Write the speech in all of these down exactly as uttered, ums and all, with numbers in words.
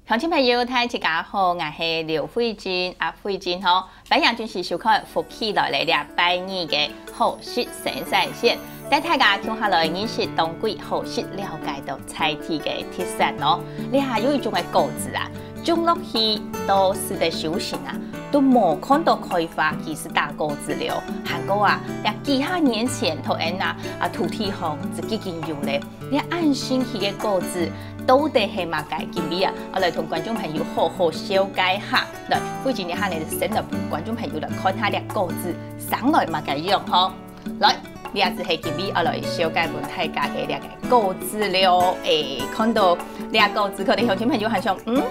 鄉親朋友，大家好，𠊎係劉慧珍，阿慧珍吼。歡迎準時收看《福氣來了》這拜二个好食生產線，帶大家共下來認識當季好食，了解到在地个特產哦。這下有一種个果子啊，種落去到時節收成啊，都無看到開花，佢就打果子了。還過啊，這幾下年前，頭先啊，啊，土地項就已經有了。 這恁神奇个果子到底係麼个？今晡日啊，𠊎來同觀眾朋友好好紹介下。來，慧珍這下呢，先來分觀眾朋友來看下這果子生來麼个樣吼。來，這就係今晡日𠊎來紹介分大家个這个果子了。誒，看到這果子，可能鄉親朋友還想，嗯，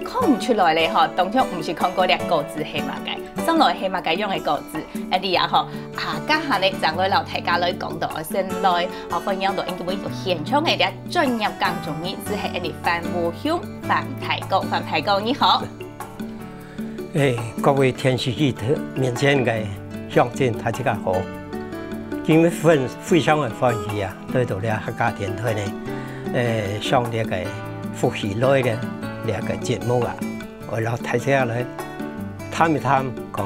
看毋出來咧吼，當像毋識看過這果子係麼个，生來係麼个樣个果子。 恁樣啊吼，啊，這下呢，正來摎大家來講到先來，啊，歡迎到𠊎等現場个這專業耕種人，就係𠊎等范武雄范大哥，范大哥你好。誒，各位電視機面前个鄉親，大家好！今日非非常个歡喜啊，來到這客家電台呢，誒，上這个福氣來了這个節目啊。 𠊎摎大家來談一談，講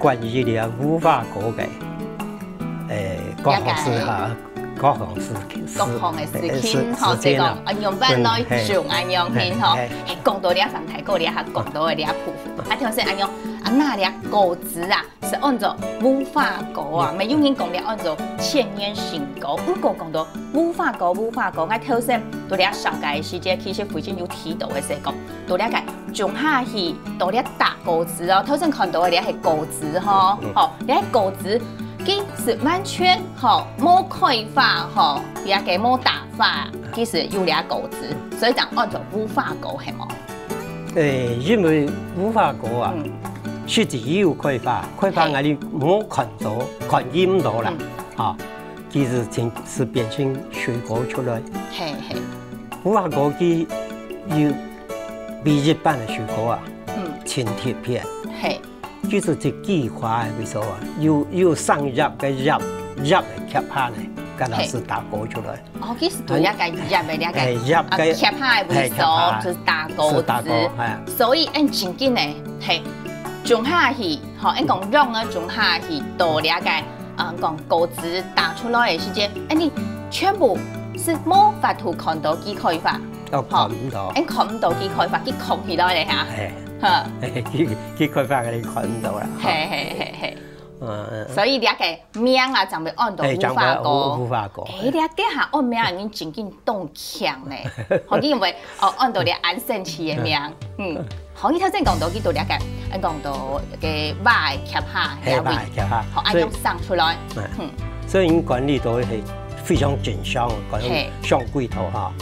關於這無花果个，誒，各項事哈，各項事，各項个事情吼，就講啊，仰般來種啊，仰般吼。誒，講到這番大哥這下講到个這部分，啊，頭先恁樣啊，那這果子啊， 係安到無花果啊，乜有人講這安到千年神果。毋過講到無花果，無花果，𠊎頭先到這紹介个時節，其實慧珍有提到个係講，到這个種下去，到這打果子哦。頭先看到个這係果子吼，吼，這係果子，佢係完全吼無開花吼，這个無打花，佢係有這果子，所以正安到無花果係無？ 誒，因為無花果啊，實際有開花，開花𠊎等無看到，看見毋到啦，啊，其實正係變成水果出來。係係。無花果佢有比一般个水果啊，盡特別。係。佢係一枝花个位所啊，有有生葉个葉葉个葉下呢，該就係打果出來。 哦，佢係對這个葉个這个，誒，葉个，啊，葉下个位所，就係打果子。所以，恁正經呢，係種下去，吼，恁講種啊種下去，到這个，嗯，講果子打出來个時節，恁樣全部係無法度看到佢開花，哦，看毋到，恁看毋到佢開花，佢囥起來个哈，哈，佢佢開花个你看毋到啦，係係係係。 所以這个名啊，正會安到無花果。無花果。誒，這个下安名已經正經當強呢。吼，因為哦，安到這恁神奇个名，嗯，好，你頭先講到佢到這个，講到个花个葉下，係，花个葉下，吼，恁樣生出來，嗯，所以𠊎管理到係非常正常，講上季度哈，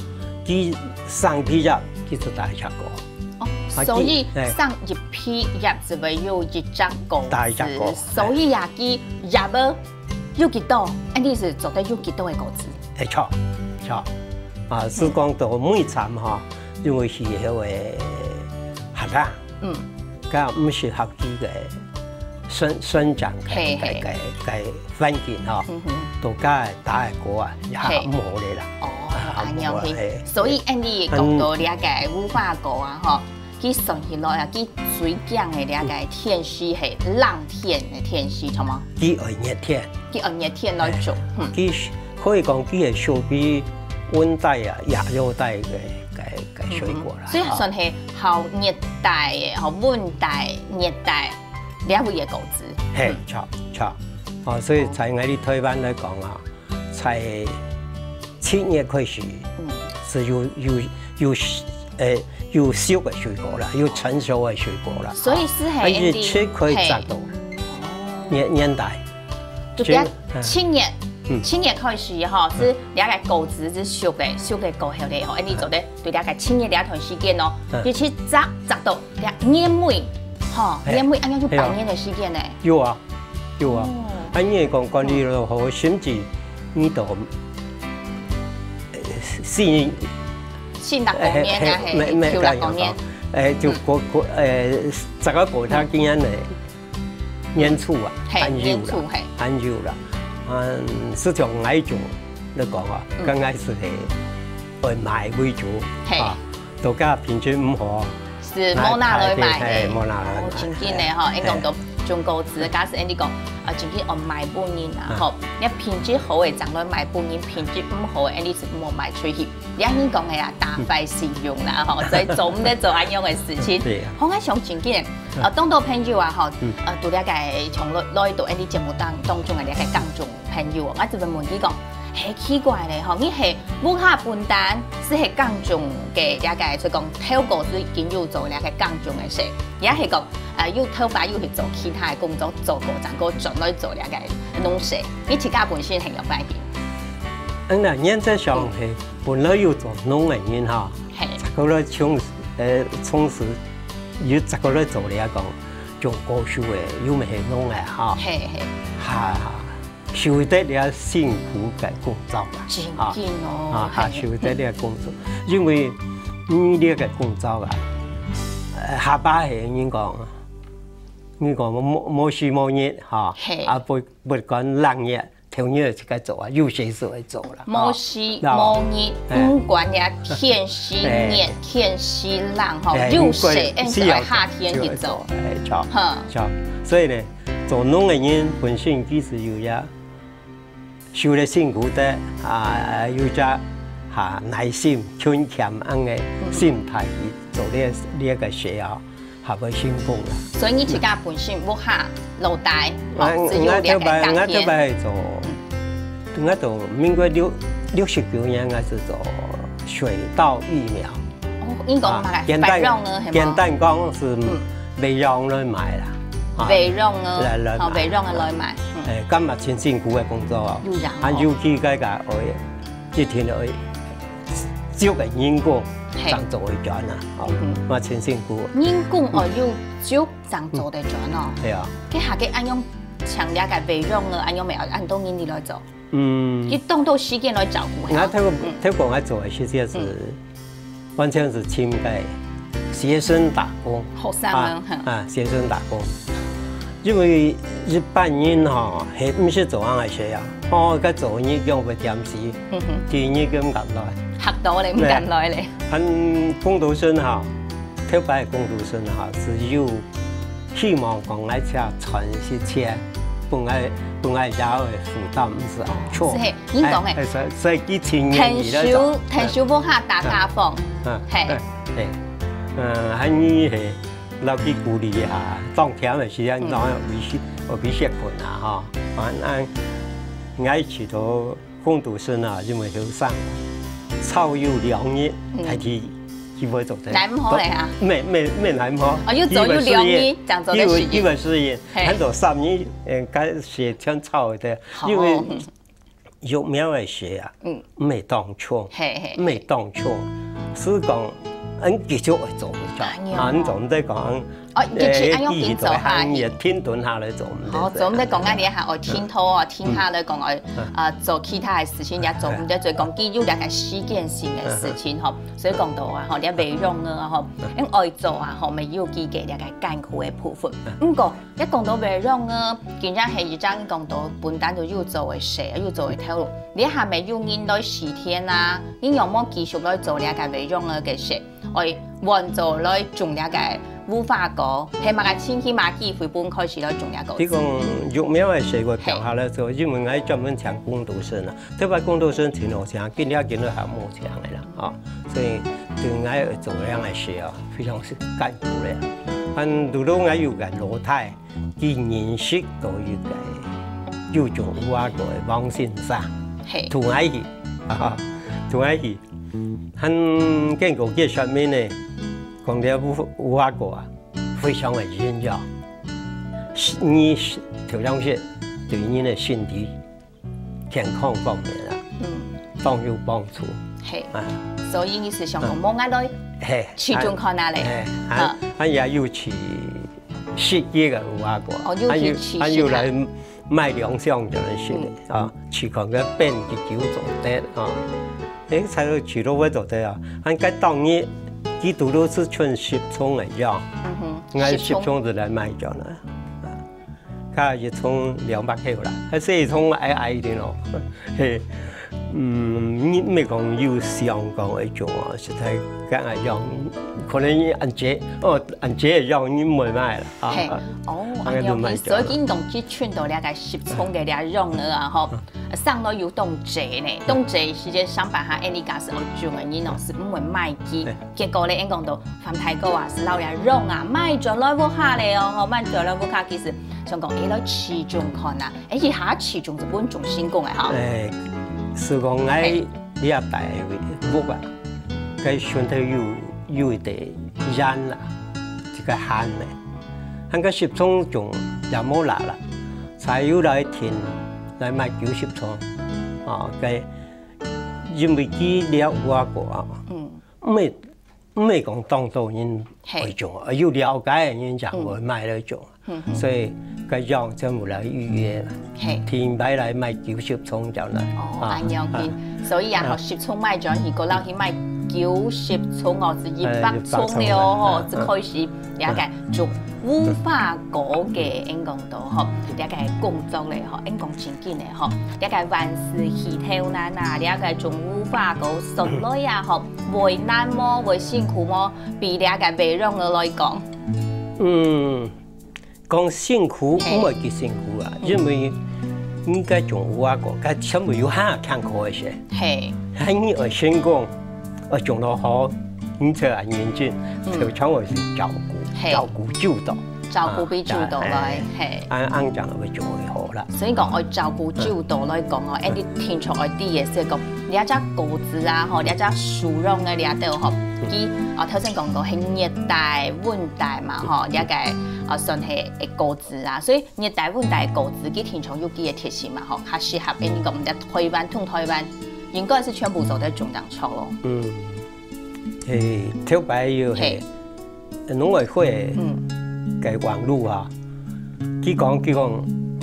佢生皮葉，佢就打一隻果。 哦，所以生一皮葉就會有一隻果子，所以啊，佢葉仔有幾多，恁樣係做得有幾多个果子。誒，著，著。啊，係講到每站哈，因為係該个核啊，嗯，該毋適合佢个生生長个个个个環境哈，都該打个果啊，也無咧啦。哦，恁樣係，所以恁樣講到這个無花果啊，吼。 佢算起來啊，佢最強个這个天時係冷天个天時，著無？佢愛熱天。佢愛熱天來種，嗯。佢可以講佢係屬於溫帶啊、亞熱帶个个个水果啦。所以算係較熱帶个，吼，溫帶、熱帶這位个果子。係，著，著。哦，所以在𠊎等台灣來講啊， 在七月開始，係有有有誒有熟个水果啦，有成熟个水果啦。所以係啊，一直可以摘到。年年代，就比較七月，七月開始吼，係這个果子係熟个，熟个過後咧吼，恁樣做得對這个七月這段時間哦，一直摘摘到這年尾，吼，年尾恁樣就半年个時間呢。有啊。 有啊，啊，你講管理了好，甚至你都四四十五年啊，係，四十五年，誒，就過過誒，十個過他今年呢，年初啊，係，還有啦，年初係，還有啦，嗯，係從𠊎種來講啊，剛開始係愛賣為主，係啊。都个品質毋好，係，無拿來賣，係，係，無拿來賣。哦，真緊个吼，係。你講到種果子，假使你講，啊，真緊愛賣分人啊，啊。吼，你品質好个，正來賣分人，品質毋好个，你就毋好賣出去。你恁樣講个啊，打壞信用啦，吼，所以做毋得做恁樣个事情。對啊。好，𠊎想真緊个，嗯。啊，當多朋友啊，吼，嗯。啊，除了个從來，來到𠊎等節目當，當中个這个耕種 朋友，𠊎就會問佢講：「嘿，奇怪咧吼，你係屋下本旦係係耕種个這个，就講頭過係已經有做這个耕種个事，也係講，呃，有頭擺有去做其他个工作，做過，正過轉來做這个農事，你自家本身係仰般个？」嗯，那原則上係本來有做農个人吼，嘿。正過來從，呃，從事，又正過來做這个講，種果樹个，又毋係農个吼。嘿，嘿。哈，哈。 受得了辛苦个工作啦。真緊哦，啊，啊，嘿。受得了工作，因為你這个工作啊，呃，下把係人講，你講無，無時無日哈，嘿。啊，不，不管冷熱，頭日自家做啊，有事就會做啦，無時哈。無日，嘿。毋管呀，天時熱，嘿。天時冷吼，嘿，有事，毋管，恁就愛夏天去做。哎，著，哼。著。所以呢， 做農个人本身其實有也受了辛苦个，啊，有隻，啊，耐心、勤儉恁个心態去做這，這个事啊，還會成功啦。所以你自家本身屋下老弟，哦，，𠊎，只有兩个，𠊎頭擺，𠊎頭擺做，嗯。𠊎做民國六，六十九年，𠊎係做水稻育苗。 哦，應該嘛，啊，簡單，肥料呢，係無？簡單講係，嗯。肥料來賣啦，啊，肥料呢，來，來賣。哦，肥料呢來賣，嗯。哎，該嘛真辛苦个工作哦。有影哦。啊，尤其該个愛，一天愛，足个人工，嘿。正做會轉啊，哦，嗯哼。嘛真辛苦。人工哦，嗯。有足正做得轉哦。嗯。對啊。該下个恁樣，像這个肥料呢，恁樣無，恁多人力來做。 嗯。佢當多時間來照顧，係無？𠊎頭，嗯。頭過𠊎做个時節係，嗯。完全係尋个學生打工。學生啊，啊，哼。啊，學生打工。因為一般人吼，係毋識做恁个事啊。哦，該做日用會點死，嗯哼。第二日就毋敢來。嚇到咧，毋敢來咧。對。恁工讀生吼，頭擺个工讀生吼，係有 希望講𠊎自家賺一息錢，分𠊎，分𠊎爺哀負擔毋使恁重。係，你講个。哎，所以，所以佢情願意來做。𢯭手，𢯭手屋下打家訪。嗯，嘿。嗯，嘿。嗯，還有係，摎佢鼓勵啊，當甜个時間，嗯。當然有一些，有一些困難哈。啊，那，𠊎試著 工讀生啊，因為後生，湊有兩日，嗯。大體佢會做得。耐毋好咧哈？毋，毋，毋耐毋好。哦，又做有兩日，佢會適應，正做得適應。佢會，佢會適應，嘿。還做三日，嗯，該時間湊个，好。因為，嗯。育苗个事啊，嗯。毋係當重，嘿，嘿。毋係當重，係講，嗯，繼續會做得著。哎喲。啊，你總得講，哦，一直恁樣緊做下去。呃，繼續還也停頓下來做毋得。哦，做毋得講啊，你還愛停頓哦，嗯。停下來講愛 嗯。啊，做其他个事情也做毋得，嗯。所以講，佢有兩个時間性个事情吼。嗯。所以講到啊，吼，這培養啊，吼，嗯。因為愛做啊，吼，乜有佢个兩个艱苦个部分。嗯。毋過，一講到培養啊，今日係一張講到本旦就有做个事，有做个頭路，你還乜有人來時間啊，你有無繼續來做這个培養啊个事？ 愛換做來種這个無花果，係麼个情形、麼个機會分開始來種這个？你講育苗个時節，我跳下來做，因為𠊎專門請工讀生啊，特別工讀生挺好請，今日今日還無請个啦，吼，所以對𠊎做這樣个事啊，非常是艱苦个。但如果𠊎有个老弟， 佢認識到一个有種無花果个王先生，嘿。同𠊎去，啊，同𠊎去，還經過佢說明呢，講這無，無花果啊，非常个營養，你頭樣食對人个身體健康方面啊，嗯。當有幫助。嘿，啊。所以你係想講，嗯。無𠊎來嘿，試種看啊咧？嘿，啊。還，還也有去 實際个無花果，哦，有去試試看。還有，還有來買兩箱轉來食个，嗯。啊，試看个變个酒做得啊。誒，才有試到會做得啊，還該當日，佢堵到係存十桶个樣，嗯哼，𠊎十桶就來買轉來。啊，佢一桶兩百塊啦，還係一桶矮矮一點咯，嘿。嗯，你毋係講有想講愛種哦，實在該恁樣，可能恁姐，哦，恁姐个樣你毋會買啦，啊，嘿，啊，哦，恁樣，恁樣个意思，所以講這群到這个十川个這樣个啊，吼，上到有當濟呢，當濟時間上班下，恁樣假使愛種个人哦，是毋會買佢。對。結果咧，恁講到范大哥啊，是摎這樣啊，買轉來屋下咧哦，吼，買轉來屋下，其實想講，哎，來試種看啊，哎，一下試種就分種成功个哈。哎，是講，哎，嘿。 這擺屋啊，該上頭有，有一垤園啦，一个閒个，還个十川種也無罅啦，才有來停，來買九十川。啊，該因為佢了外國啊，嗯。毋係，毋係講當多人會種，嘿。啊，有了解个人正會買來種。嗯。 嗯哼。所以該樣全部來預約啦。嘿。第一擺來買九十川轉來。哦，啊，恁樣去。啊。所以啊，啊。吼，十川買轉去，過落去買九十川哦，是一百川了哦，哎，一百川了。啊，啊。就開始了解種無花果个，嗯。恁講到吼，了解工作咧吼，恁講正經个吼，了解萬事起頭難啊，了解種無花果，順來啊吼，會難無？會辛苦無？比了解賣肉个來講。嗯， 講辛苦，嘿。毋會幾辛苦啊，嗯。因為應該種無花果，該全部有較艱苦个事。嘿。還你愛先講，愛種到好，你才恁認真，嗯。就全部係照顧，嘿。照顧周到。照顧比周到來，啊，哎，嘿。恁，恁樣會種會好啦。所以講，愛照顧周到來講哦，嗯。哎，你聽出來第一个係講，這隻果子啊，吼，這隻樹種个這兜吼，嗯。佢，啊，頭先講過，係熱帶、溫帶嘛，吼，這个，啊，算係，哎，果子 子啊，所以熱帶、溫帶个果子，佢定著有佢个特性嘛，吼，較適合，哎，你講毋得台灣同台灣，應該係全部做得種當著咯。嗯，嘿，頭擺有嘿，嘿。農委會嗯。个網路啊，佢講，佢講，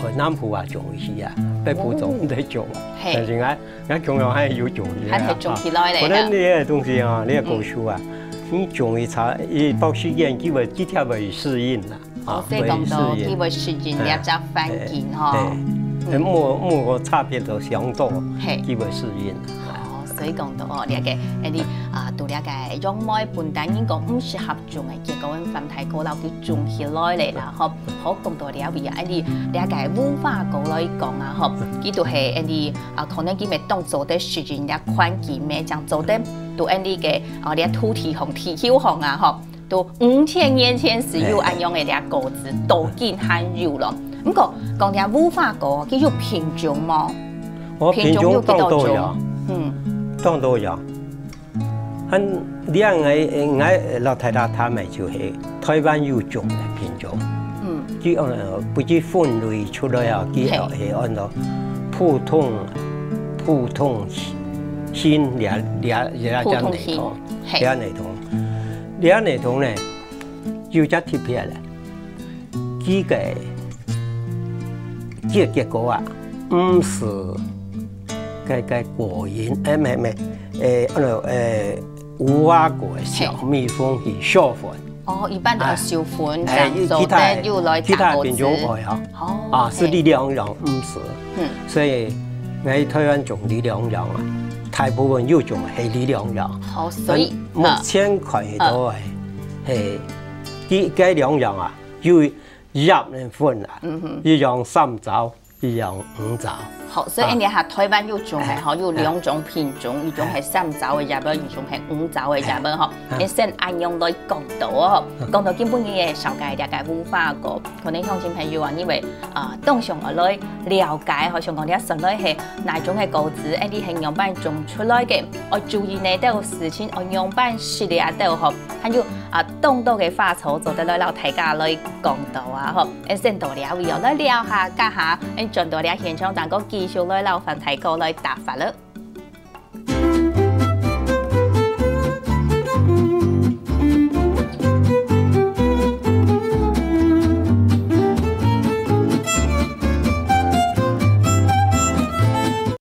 呃，南部啊種一些啊，北部種毋得種啊，哦。嘿。但是啊， 𠊎共樣還有種个啊，還係種起來咧，可能你个東西啊，你个果樹啊，嗯。你種一茬，一段時間，佢會，佢就會適應啦，哦，啊，所以講到，會適應。佢會適應這隻環境吼。哎，哎，嗯。哎，無，無差別到相當，嘿。佢會適應。哦，所以講到哦，這个，哎，你啊，拄這个楊梅本來人講毋適合種个，結果阮范大哥摎佢種起來咧啦，吼。好，講到這位啊，哎，你這个無花果來講啊，吼，佢就係，哎，你 啊，可能佢乜當做得適應這環境，乜正做得對恁呢个，啊，這土地項、地球項啊，吼，都五千年前係有恁樣个這果子，到今還有咯。毋過，講這無花果，佢有品種無？哦，品種有幾多種？品種當多呀。嗯。當多呀。恁，這𠊎，𠊎老太太他們就係台灣有種个品種。嗯。佢，呃，不止分類出來啊，佢，嘿。係按照 普通，普通型，這，這，這，普通型，這系統，嘿。這系統，這系統呢，有隻特別个，佢个，佢个結果啊，毋係該，該果仁，誒，毋係，毋係，誒，按照，誒，無花果个小蜜蜂去授粉。嘿。 哦，一般都愛授粉，哎，正做得又來打果子。其他，其他品種會哦。哦，啊，係這兩樣，毋係。嗯。所以，𠊎台灣種這兩樣啊，大部分有種係這兩樣。好，所以，嗯，目前看得到个，嗯。係，這，這兩樣啊，有葉个分啊，嗯哼。一樣三朝， 一樣五朝。好，所以啊。恁呢哈，台灣有種个吼，哎。有兩種品種，一種係三朝个葉仔，一種係五朝个葉仔吼。哎。恁先恁樣來講到哦，嗯。講到今晡日个紹介這个無花果，可能鄉親朋友啊，因為，啊，當想愛來了解吼，想講這純來係哪種个果子，恁呢係仰般種出來个，愛注意哪兜事情，愛仰般食這兜吼，還有，啊，當多个話題做得來摎大家來講到啊吼。 恁先到這位哦，來尞下，歇下，恁轉到這現場，正過繼續來摎范大哥來答法了。